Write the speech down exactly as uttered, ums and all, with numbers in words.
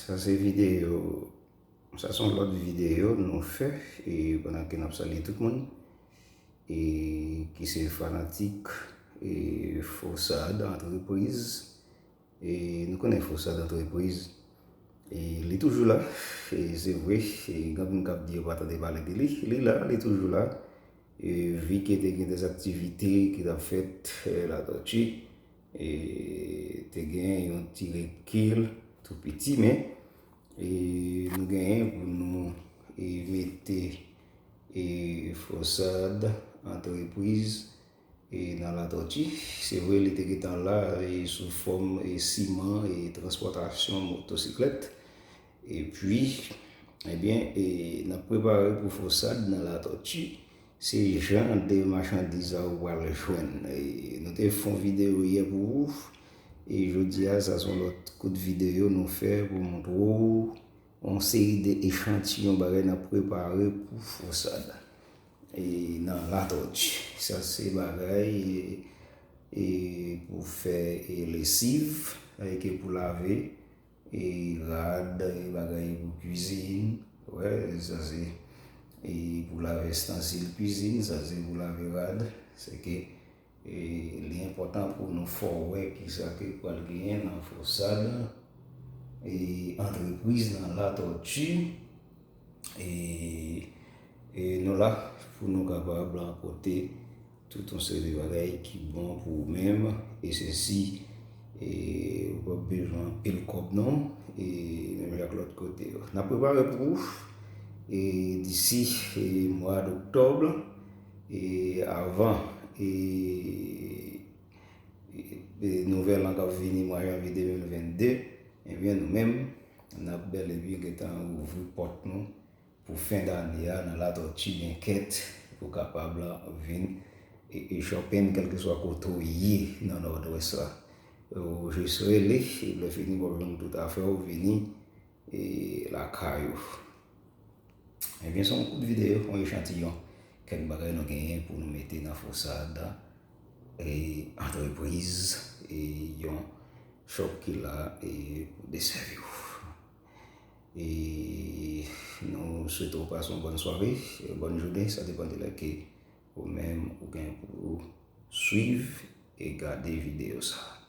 Sa se videyo, sa se yon lòt videyo nou fè, e pandan ke n ap salye tout moun, e ki se fanatik, e Fosad Entreprise. E nou konnen Fosad Entreprise, e li toujou la, e se vre, e gen moun k ap di yo pa tande pale de li, li la, li toujou la. E vi ke te gen de aktivite ki t ap fèt, e, Latòti, e te gen yon ti rekil tou piti, men, e nou genyen pou nou, e mete, e Fosad Entreprise, e nan Latòti. Se vre, li te gentan la, e sou fòm, e siman, e transpòtasyon motosiklèt. Epi, ebyen, e n ap prepare pou Fosad nan Latòti. Se jan de machandiz sa ou pral jwenn. E nou te fè yon videyo yè pou ou. E jodi a, sa se yon lòt kout videyo nou fè pou montre w yon seri de echantiyon bagay n ap prepare pou Fosad, e nan Latòti. Sa se bagay, e, e pou fè, e lesiv, e ke pou lave, e rad, e bagay pou kwizin. Wè, sa se, e pou lave estansil kwizin, sa se pou lave rad. Se ke, e li enpòtan pou nou fè w wè kisa ke pral genyen nan Fosad, e Entreprise nan Latòti. E, e nou la pou nou kapab pote tout yon seri de bagay ki bon pou ou menm, e sesi, e ou p ap bezwen anpil kòb non, e menm jan ak lòt kote yo. N ap prepare pou ou, e disi, e mwa doktòb, e avan, e, e, e nouvèl an k ap vini mwa janvye de mil vennde, ebyen nou menm, n ap bèl e byen gentan ouvri pòt nou pou fen dane a nan Latòti, Benkèt, pou kapab vin, e, e shopping kèlkeswa kote w ye nan Nòdwès la. Ou jis rele, e lè fini w ap jwenn tout afè w, vini, e lakay ou. Ebyen, se yon kout videyo, yon echantiyon, kèk bagay nou genyen pou nou mete nan Fosad, e Entreprise, e yon shop ki la, e pou desèvi w. E nou swete w pase yon bòn sware, yon bòn jounen, sa depann de lè ke ou menm ou gen pou swiv e gade videyo sa.